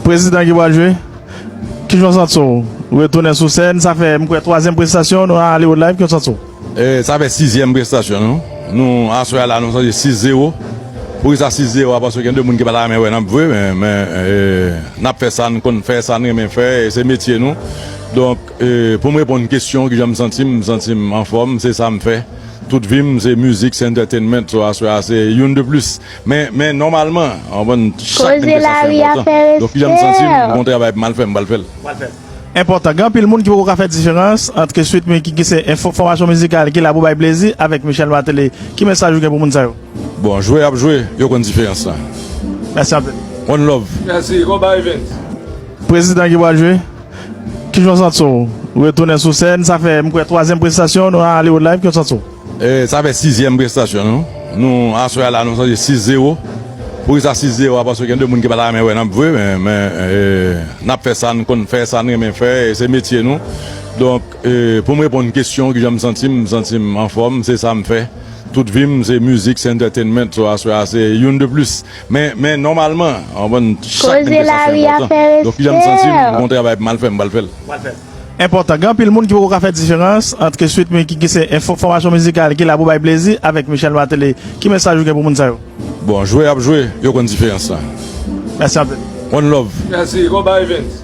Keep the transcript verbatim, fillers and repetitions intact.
Prezidan ki pral jwe. Kijan w santi w? Retounen sou sèn, sa fè, m kwè, twazyèm prestasyon nou nan Hollywood Live, kijan w santi w? E, sa fè sizyèm prestasyon nou. Nou, aswè a la, nou chanje sis zewo. Poukisa sis zewo a? Paske gen de moun ki pa ta renmen wè n ap jwe, men, men, e, n ap fè sa n konn fè, sa n renmen fè, e se metye nou. Donk, e, pou m reponn kesyon, kijan m santi m, m santi m anfòm, se sa m fè. Tout vi m, se mizik, se entertainment, so aswè a, se youn de plis. Men, men nòmalman, anvan chak Koze lari a fè respè. Donk, kijan m santi m, gon travay pou m al fè, m pral fè l. Enpòtan. Gen anpil moun ki poko ka fè diferans ant ke swit mi-, ki, ki se enfo-, fòmasyon mizikal ki la pou bay plezi avèk Michel Martelly. Ki mesaj ou gen pou moun sa yo? Bon, jwe ap jwe, yo konn diferans lan. Mèsi anpil. One love. Mèsi, konba Evans. Prezidan ki pral jwe. Kijan w santi w? Retounen sou sèn, sa fè, m kwè, twazyèm prestasyon nou nan Hollywood Live, kijan w santi w? E, sa fè sizyèm prestasyon nou. Nou, aswè a la, nou chanje sis zewo. Poukisa sis zewo a? Paske gen de moun ki pa ta renmen wè n ap jwe, men, men, e, n ap fè sa n konn fè, sa n renmen fè, e se metye nou. Donk, e, pou m reponn kesyon, kijan m santi m, m santi m anfòm, se sa m fè. Tout vi m, se mizik, se entertainment, so aswè a, se youn de plis. Men, men nòmalman, anvan chak Koze lari a fè respè. Donk, kijan m santi m, gon travay pou m al fè, m pral fè l. Enpòtan. Gen anpil moun ki poko ka fè diferans ant ke swit mi-, ki, ki se enfo-, fòmasyon mizikal ki la pou bay plezi avèk Michel Martelly. Ki mesaj ou gen pou moun sa yo? Bon, jwe ap jwe, yo konn diferans lan. Mèsi anpil. One love. Mèsi, konba Evans.